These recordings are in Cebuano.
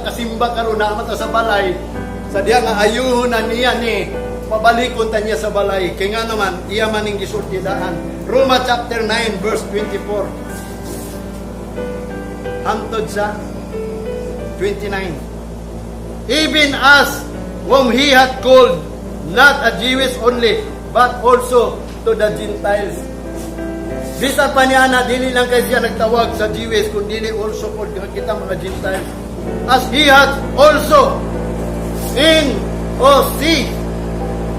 kasimba karon na ta sa balay, sa diha nga ayuhon na niya ni, pabalikon ta niya sa balay. Kay nga naman, iya man ning gisulti daan. Roma chapter 9 verse 24 hangtod sa 29. "Even us whom He hath called, not a Jewish only, but also to the Gentiles." Bisan pa niya na dili lang kay siya nagtawag sa Jewish, kun dili also pod kita mga Gentiles. "As He hath also in Hosea,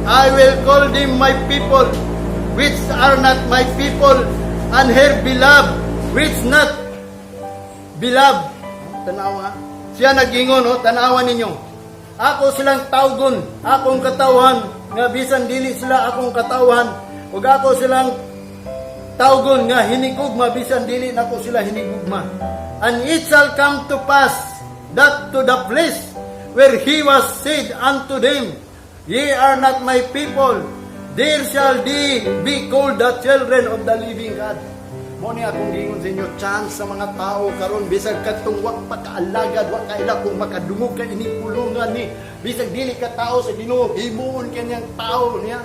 'I will call them my people, which are not my people, and her beloved, which not beloved.'" Tanawa. Siya nag-ingon, oh, tanawa ninyo. "Ako silang tawgon, akong katawhan, nga bisan dili sila akong katawhan, ug ako silang tawgon nga hinigugma, bisan dili nako sila hinigugma." "And it shall come to pass that to the place where He was said unto them, 'Ye are not my people, there shall they be called the children of the living God.'" Mo ni akong giingon sa inyo, chance sa mga tao karon, bisag katong wa pa kaalagad, wa kaila, kung makadungog ka ini pulungan ni, bisag dili ka tao sa Ginoo, himuon kanyang tao niya.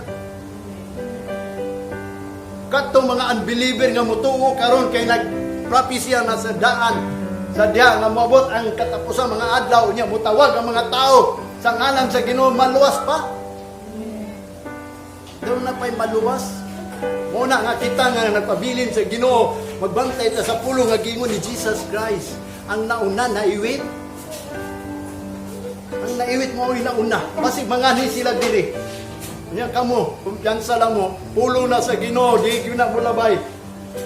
Katong mga unbeliever nga mutuo karon kay nagpropesya na sa daan sa diha nga moabot ang katapusan mga adlaw niya, mutawag ang mga tao sa ngalan sa Ginoo, maluwas pa. Doon na pa'y maluwas. Mo na nga kita nga nagpabilin sa Ginoo, magbantay ta sa pulong nga giingon ni Jesus Christ. Ang nauna naiwit. Ang naiwit mo ay nauna. Basig mangani sila diri. Nya kamo, kumpiyansa lang mo, pulong na sa Ginoo, di gyud na mo labay.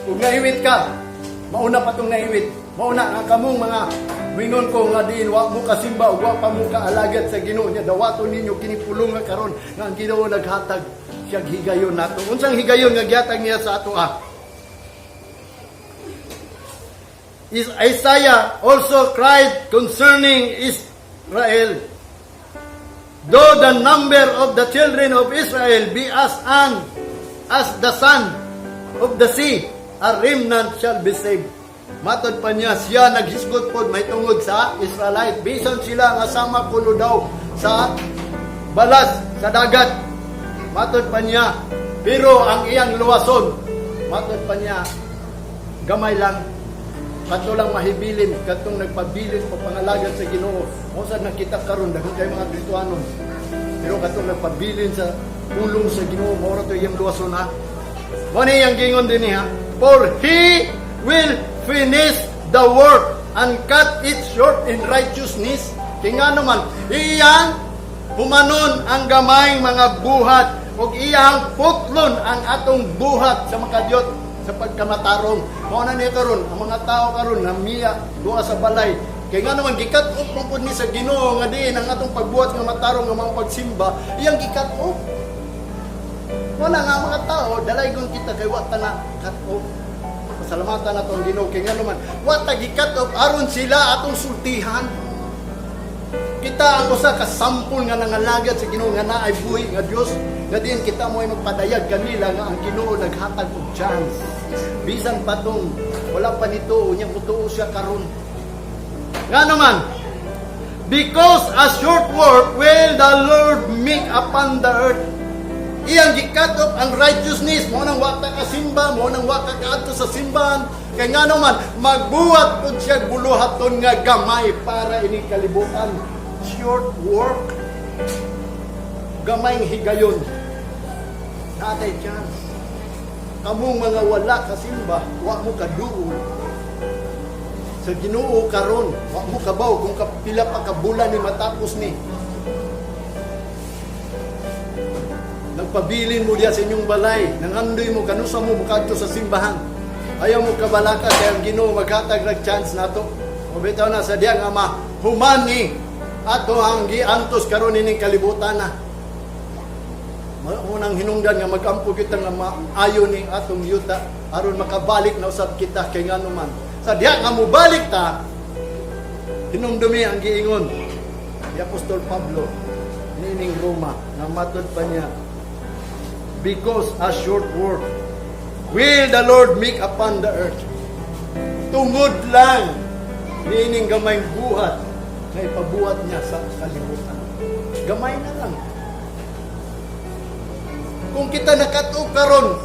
Kung naiwit ka, mauna pa tong naiwit. Mauna nga kamong mga mingon ko nga diin wa mo kasimba ug wa pa mo kaalagad sa Ginoo nya, dawaton ninyo kini pulong nga karon nga ang Ginoo naghatag siyag higayon nato. Unsang higayon nga gihatag niya sa ato ah? Is Isaiah also cried concerning Israel, "Though the number of the children of Israel be as the sand of the sea, a remnant shall be saved." Matod pa niya, siya naghisgot pod may tungod sa Israelite. Bisan sila nga sama kuno daw sa balas sa dagat. Matod pa niya, pero ang iyang luwason, matod pa niya, gamay lang. Kato lang mahibilin, katong nagpabilin o pangalagad sa Ginoo. Mo sad nakita karon daghan kay mga Kristohanon. Pero katong nagpabilin sa pulong sa Ginoo, mao ra to iyang luwason ha. Mo ni iyang giingon din niya, "For He will finish the work and cut it short in righteousness." Kay nga naman, iyang humanon ang gamayng mga buhat ug iyang putlon ang atong buhat sa makadiyot sa pagkamatarong. Mao na niya karon ang mga tao karon namiya duha sa balay. Kay nga naman gi-cut off man pud ni sa Ginoo nga diin ang atong pagbuhat nga matarong nga mga pagsimba, iyang gi-cut off. Wala nga mga tao, dalaygon kita kay wa ta na cut off. Pasalamatan nato ang Ginoo kay nga naman wa ta gi-cut off aron sila atong sultihan. Kita ang usa ka sampol nga nangalagad sa Ginoo nga naay buhi nga Dios nga diin kita mo ay magpadayag kanila nga ang Ginoo naghatag og chance. Bisan pa tong wala pa nito unya mutuo siya karon. Nga naman, "Because a short work will the Lord make upon the earth." Iyang gi-cut off ang righteousness. Mo nang wa ta kasimba, mo nang wa ka kaadto sa simbahan. Kay nga naman, magbuhat pud siya buluhaton nga gamay para ini kalibutan. Short work. Gamayng higayon. Natay chance. Kamong mga wala kasimba, wa mo kaduol sa Ginoo karon, wa mo kabaw kung kapila pa ka bulan ni matapos ni. Nagpabilin mo diya sa inyong balay, nangandoy mo kanusa mo mukadto sa simbahan. Ayaw mo kabalaka kay ang Ginoo maghatag rag chance nato. O bitaw na sa diya nga mahuman ni ato ang giantos karon ining kalibutan na. Unang hinungdan nga magampo kita nga maayo ning atong yuta aron makabalik na usab kita, kay ngano man sa diha nga mobalik ta, hinumdumi ang giingon ni Apostol Pablo niining Roma nga matod pa niya, "Because a short work will the Lord make upon the earth." Tungod lang niining gamayng buhat. Nga ipabuhat niya sa kalibutan. Gamay na lang. Kung kita nakat-off karon,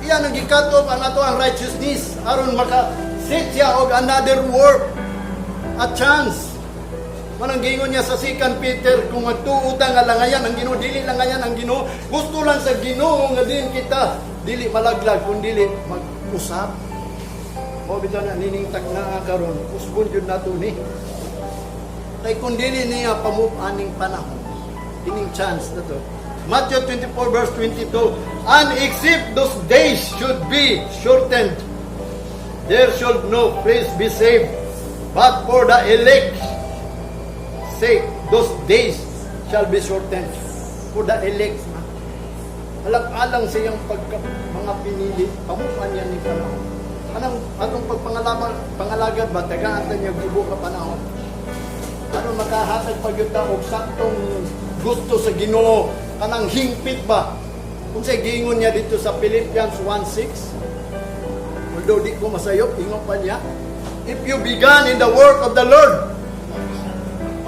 iyan ang gi-cut off ang ato ang righteousness aron maka set siya og another work, a chance. Manang giingon niya sa 2 Peter, kung magtuo ta nga langayan ang Ginoo, dili langayan ang Ginoo. Gusto lang sa Ginoo nga din kita dili malaglag kung dili mag-usab. Mao bitaw na nining takna karon, usbon jud nato ni. Kay kung dili niya pamove aning panahon, kining chance na to. Matthew 24 verse 22, "And except those days should be shortened, there should no flesh be saved. But for the elect sake, those days shall be shortened." For the elect, ha? Alang-alang sa iyang pagka, mga pinili, pamukan niya ni panahon. Anong atong pagpangalabang, pangalagad ba, tagaan ta niya gibo ka panahon. Ano makahatag pa gyud ta og saktong gusto sa Ginoo, kanang hingpit ba? Kung sa giingon niya dito sa Philippians 1:6, although di ko masayop, ingon pa niya, "If you began in the work of the Lord,"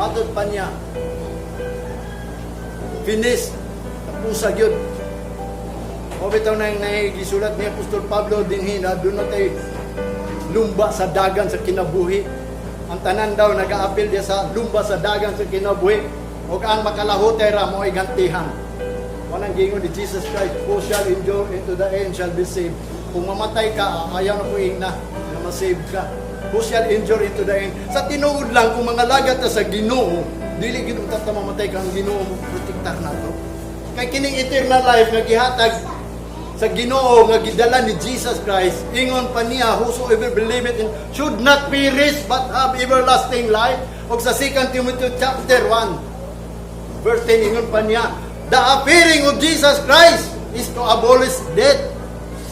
matod pa niya, finish, tapusa gyud. O bitaw na yung nagisulat ni Apostol Pablo dinhi na doon na tayo lumba sa dagan sa kinabuhi. Ang tanan daw nag-aapil diya sa lumba sa dagan sa kinabuhi. O ang makalahutay ra mo ay gantihan. Manang giingon ni Jesus Christ, "Who shall endure into the end shall be saved." Kung mamatay ka, ayaw na ko ingna na masave ka. Who shall endure into the end. Sa tinuod lang, kung mga lagat ta sa Ginoo, dili gid ta mamatay kang Ginoo mo protektar nato. Kay kining eternal life nga gihatag sa Ginoo nga gidala ni Jesus Christ, ingon pa niya, "Whosoever believeth in should not perish but have everlasting life." Og sa 2 Timothy chapter 1 verse 10, ingon pa niya, "The appearing of Jesus Christ is to abolish death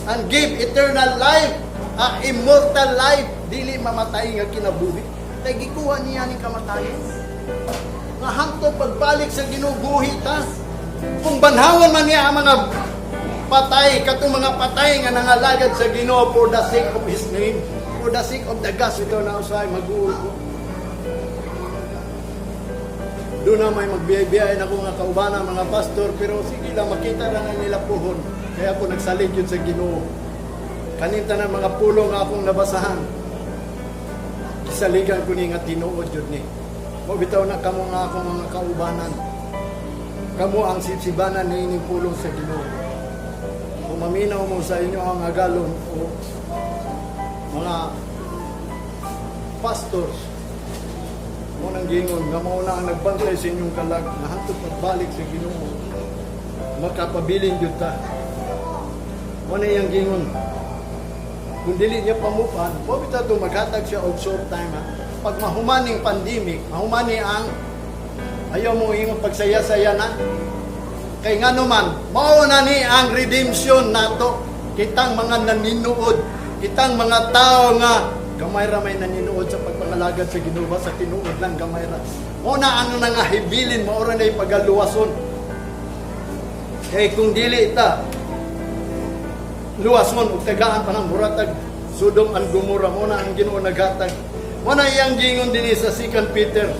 and give eternal life, a immortal life," dili mamatay nga kinabuhi. Kay gikuha niya ning kamatayon. Nga hangtod pagbalik sa Ginoo buhi ta. Kung banhawan man niya ang mga patay, katong mga patay nga nangalagad sa Ginoo for the sake of His name, for the sake of the gospel, ito na usahay mag-uul ko. Doon na may magbiyay-biyay na ko nga kaubanan mga pastor, pero sige lang, makita na nila puhon. Kaya ako nagsalig yun sa Ginoo. Kaninta na mga pulong nga akong nabasahan. Gisaligan ko ni nga tinuod yun ni. Mo bitaw na kamo nga akong mga kaubanan. Kamo ang sibsibanan ni ining pulong sa Ginoo. Kung maminaw mo sa inyo ang agalon o mga pastors, mo nang gingon nga mao na ang nagbantay sa inyong kalag nga hantod pagbalik sa Ginoo makapabilin gyud ta. Mo na iyang gingon, kung dili niya pamupan mo bitaw to, maghatag siya og short time, ha. Pag mahumaning pandemic, mahumani ang ayaw mo ingon pagsaya-saya na, kay ngano man mao na ni ang redemption nato. Kitang mga naninuod, kitang mga tao nga gamay ra may naninuod sa pagpangalagad sa Ginoo, sa tinuod lang gamay ra. Mao na ang nangahibilin, mao ra na pagaluwason. Kay kung dili ta luwason ug tagaan pa ng muratag Sodom and Gomorrah, mo na ang Ginoo naghatag. Mo na iyang gingon dinhi sa 2 Peter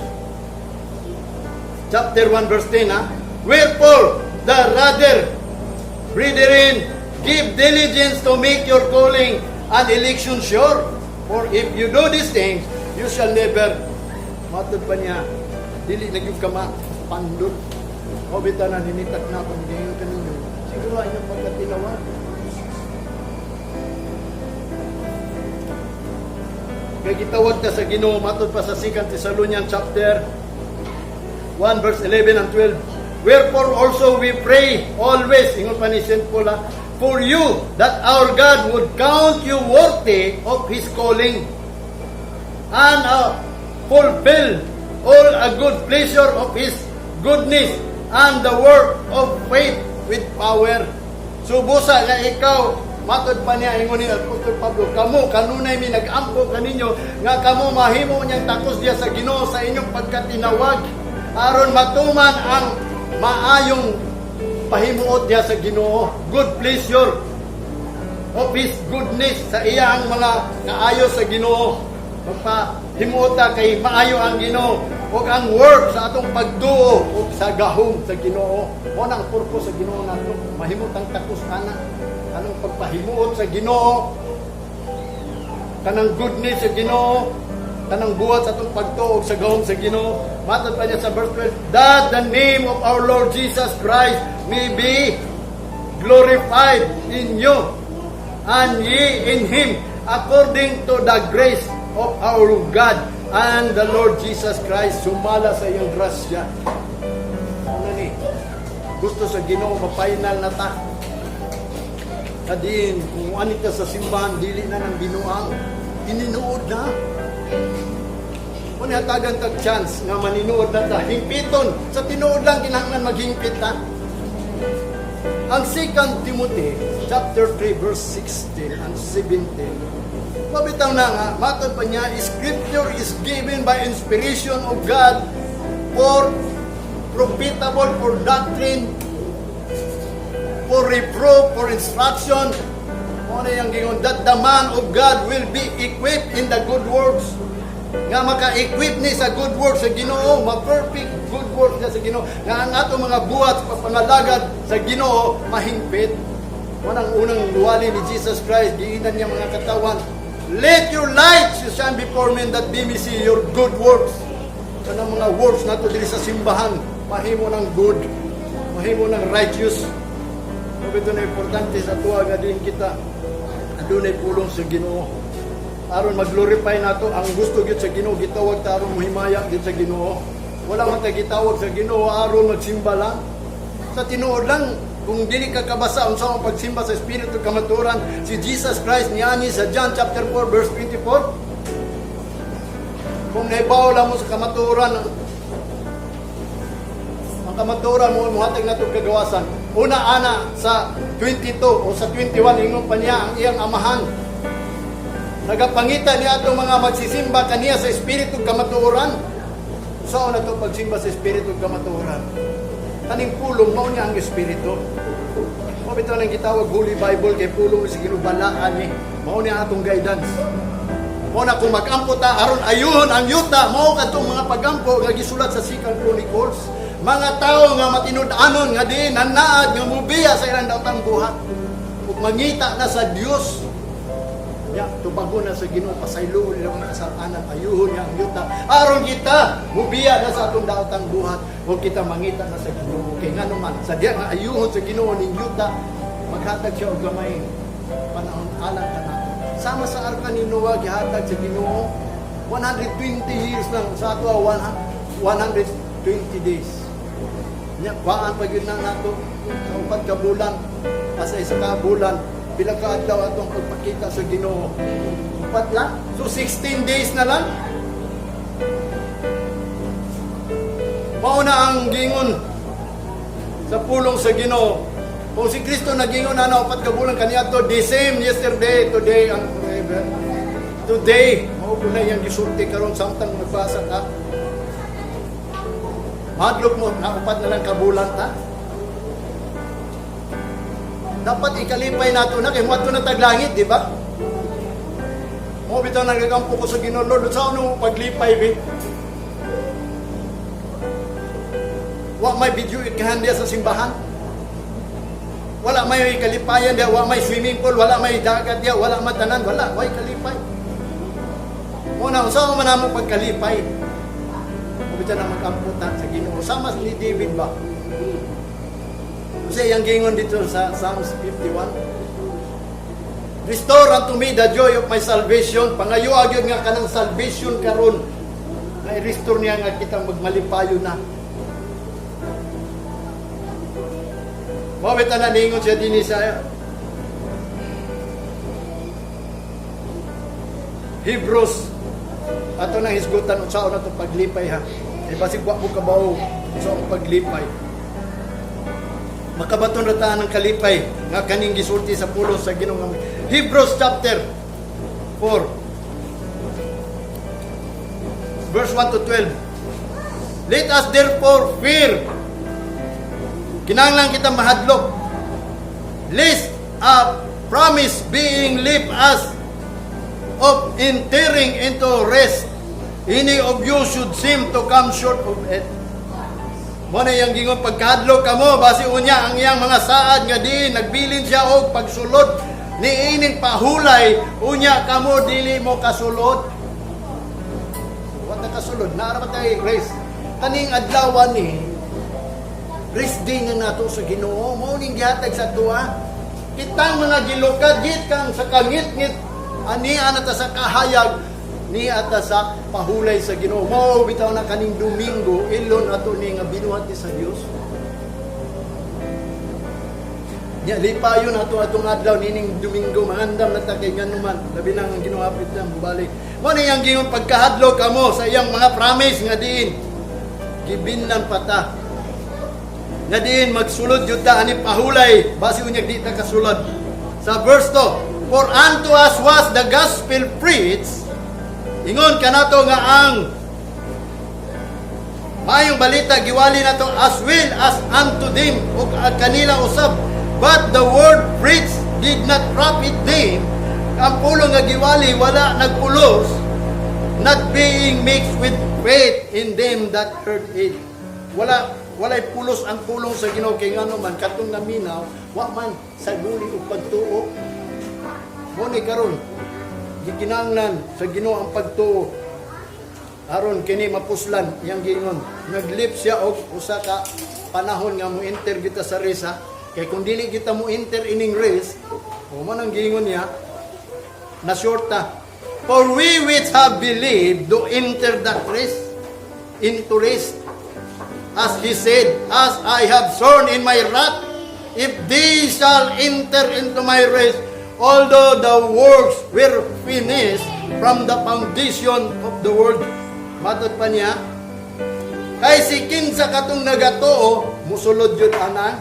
chapter 1 verse 10, ha. "Wherefore the rather, brethren, give diligence to make your calling and election sure. For if you do these things, you shall never," matod pa niya, dili na gyud ka mapandot. O bitaw na ninitak na akong gingon kaninyo. Siguro inyong pagkatinawag. Kay gitawag ta sa Ginoo, matod pa sa 2 Thessalonians chapter 1 verse 11 and 12. "Wherefore also we pray always," ingon pa ni St. Paul, ha, "for you, that our God would count you worthy of His calling and fulfill all a good pleasure of His goodness and the work of faith with power." Subusa nga ikaw, matod pa niya, ingon ni Apostol Pablo, kamo kanunay mi nag-ampo kaninyo nga kamo mahimo niyang takos diya sa Ginoo sa inyong pagkatinawag aron matuman ang maayong pahimuot niya sa Ginoo, good pleasure of His goodness, sa iyang mga kaayo sa Ginoo. Magpa Himuota kay maayo ang Ginoo ug ang work sa atong pagduo ug sa gahom sa Ginoo. Mao na ang purpose sa Ginoo nato. Mahimutang takos ana. Kanang pagpahimuot sa Ginoo, kanang goodness sa Ginoo, kanang buhat sa atong pagtuo sa gahom sa Ginoo. Matod pa niya sa verse 12, that the name of our Lord Jesus Christ may be glorified in you and ye in Him, according to the grace of our God and the Lord Jesus Christ, sumala sa iyang grasya. Ano ni? Gusto sa Ginoo ma-final na ta. Kadiin, kung ani ka sa simbahan, dili na ng binuang, ininuod na. Kung hatagan kag chance nga maninuod na ta, hingpiton. Sa tinuod lang kinahanglan maghingpit ta. Ang 2 Timothy chapter 3 verse 16 and 17. Mabitaw na nga, matod pa niya, "Scripture is given by inspiration of God for profitable for doctrine, for reproof, for instruction." Ano na yung gingon? "That the man of God will be equipped in the good works." Nga maka-equip ni sa good works sa Ginoo, ma-perfect good works niya sa Ginoo. Nga ang ato mga buhat sa pangalagad sa Ginoo mahingpit. Manang unang luwali ni Jesus Christ, giinan niya mga katawan, "Let your light shine before men that they may see your good works." Kanang mga works nato diri sa simbahan, mahimo ng good, mahimo ng righteous. Ito na importante sa tuwa nga din kita adunay pulong sa Ginoo. Aron mag-glorify nato ang gusto gyud sa Ginoo, gitawag ta aron mohimaya gyud sa Ginoo. Wala man ta gitawag sa Ginoo aron magsimba lang. Sa tinuod lang, kung dili ka kabasa unsa ang pagsimba sa espiritu kamatuoran, si Jesus Christ niani sa John chapter 4 verse 24. Kung nahibaw lang mo sa kamatuoran, ang kamatuoran mo muhatag nato kagawasan. Una ana sa 22 o sa 21, ingon pa niya ang iyang amahan nagapangita niya atong mga magsisimba kaniya sa espiritu kamatuoran. Sao na to pagsimba sa espiritu kamatuoran? Kaning pulong mao niya ang espiritu. Mao bitaw nang gitawag Holy Bible kay pulong sa Ginoo, balaan ni. Mao niya atong guidance. Mao na kung magampo ta aron ayuhon ang yuta, mao kadtong mga pagampo nga gisulat sa Second Chronicles. Mga tao nga matinud-anon nga di nanaad nga mubiya sa ilang daotang buhat. Ug mangita na sa Dios. Ya, tubago na sa Ginoo, pasayloon nila mga kasalanan, ayuhon niya ang yuta. Aron kita mubiya na sa atong daotang buhat, ug kita mangita na sa Ginoo. Kay ngano man, sa diya nga ayuhon sa Ginoo ning yuta, maghatag siya og gamay panahon alang kanato. Sama sa arka ni Noah, gihatag sa Ginoo 120 years lang, sa ato 120 days. Nya kuhaan pa gyud na nato sa 4 ka bulan, asa 1 ka bulan, pila ka adlaw atong pagpakita sa Ginoo? 4 lang. So 16 days na lang. Mao na ang gingon sa pulong sa Ginoo. Kung si Kristo nagingon na na 4 ka bulan kaniadto, the same yesterday, today, and forever. Today, mao po na iyang gisulti karon samtang nagbasa ka. Mahadlok mo, na 4 na lang ka bulan ta. Dapat ikalipay nato na kay moadto na tag langit, di ba? Mo bitaw nagagampo ko sa Ginoo, "Lord, sa ano paglipay bi? Wa may video ikahan diya sa simbahan. Wala may kalipayan diya, wa may swimming pool, wala may dagat diya, wala man tanan, wala, way kalipay." Mo na unsa man namo pagkalipay? Mo bitaw na magampo ta sa Ginoo. Sama ni David ba? Kasi iyang gingon dito sa Psalms 51, "Restore unto me the joy of my salvation." Pangayo gyud nga kanang salvation karon. Na i-restore niya nga kita magmalipayo na. Mao bitaw na ningon siya dinhi sa Hebrews, ato nang hisgutan unsaon na itong paglipay ha. Eh basig wa mo kabaw sa ang paglipay. Makabaton ra ta ng kalipay nga kaning gisulti sa pulong sa Ginoo nga Hebrews chapter 4 verse 1 to 12. Let us therefore fear. Kinahanglan kita mahadlok. Lest a promise being left us of entering into rest, any of you should seem to come short of it." Mo na iyang gingon, pagkahadlok kamo, basi unya ang iyang mga saad nga diin nagbilin siya og pagsulod ni ining pahulay, unya kamo dili mo kasulod. Wa ta kasulod, naa ra tay rest. Kaning adlaw ni rest day nga nato sa Ginoo, mao ning gihatag sa tuwa. Kitang mga gilukad gikan sa kangitngit ani ana ta sa kahayag ni ata sa pahulay sa Ginoo. Mao bitaw na kaning Domingo ilon ato ni nga binuhat ni sa Dios. Nya lipayon ato atong adlaw nining Domingo, mangandam na ta kay nganuman labi na ang Ginoo hapit na mobalik. Mo ni iyang gingon, pagkahadlok kamo sa iyang mga promise nga diin gibilnan pa ta. Nga diin magsulod jud ta ani pahulay, basi unyag di ta kasulod. Sa verse 2, "For unto us was the gospel preached," ingon kanato nga ang maayong balita giwali nato, "as well as unto them," ug kanila usab, "but the word preached did not profit them," ang pulong nga giwali wala nagpulos, "not being mixed with faith in them that heard it." Walay pulos ang pulong sa Ginoo kay ngano man katong naminaw wa man sa guli og pagtuo. Mo ni karon gikinahanglan sa Ginoo ang pagtuo aron kini mapuslan. Iyang giingon, naglip siya og usa ka panahon nga mo enter kita sa rest ha? Kay kung dili kita mo enter ining rest o man ang giingon niya na short ta. "For we which have believed do enter that rest, into rest, as he said, 'As I have sworn in my wrath, if they shall enter into my rest,' although the works were finished from the foundation of the world." Matod pa niya, kay si kinsa katong nagatuo, musulod yun anang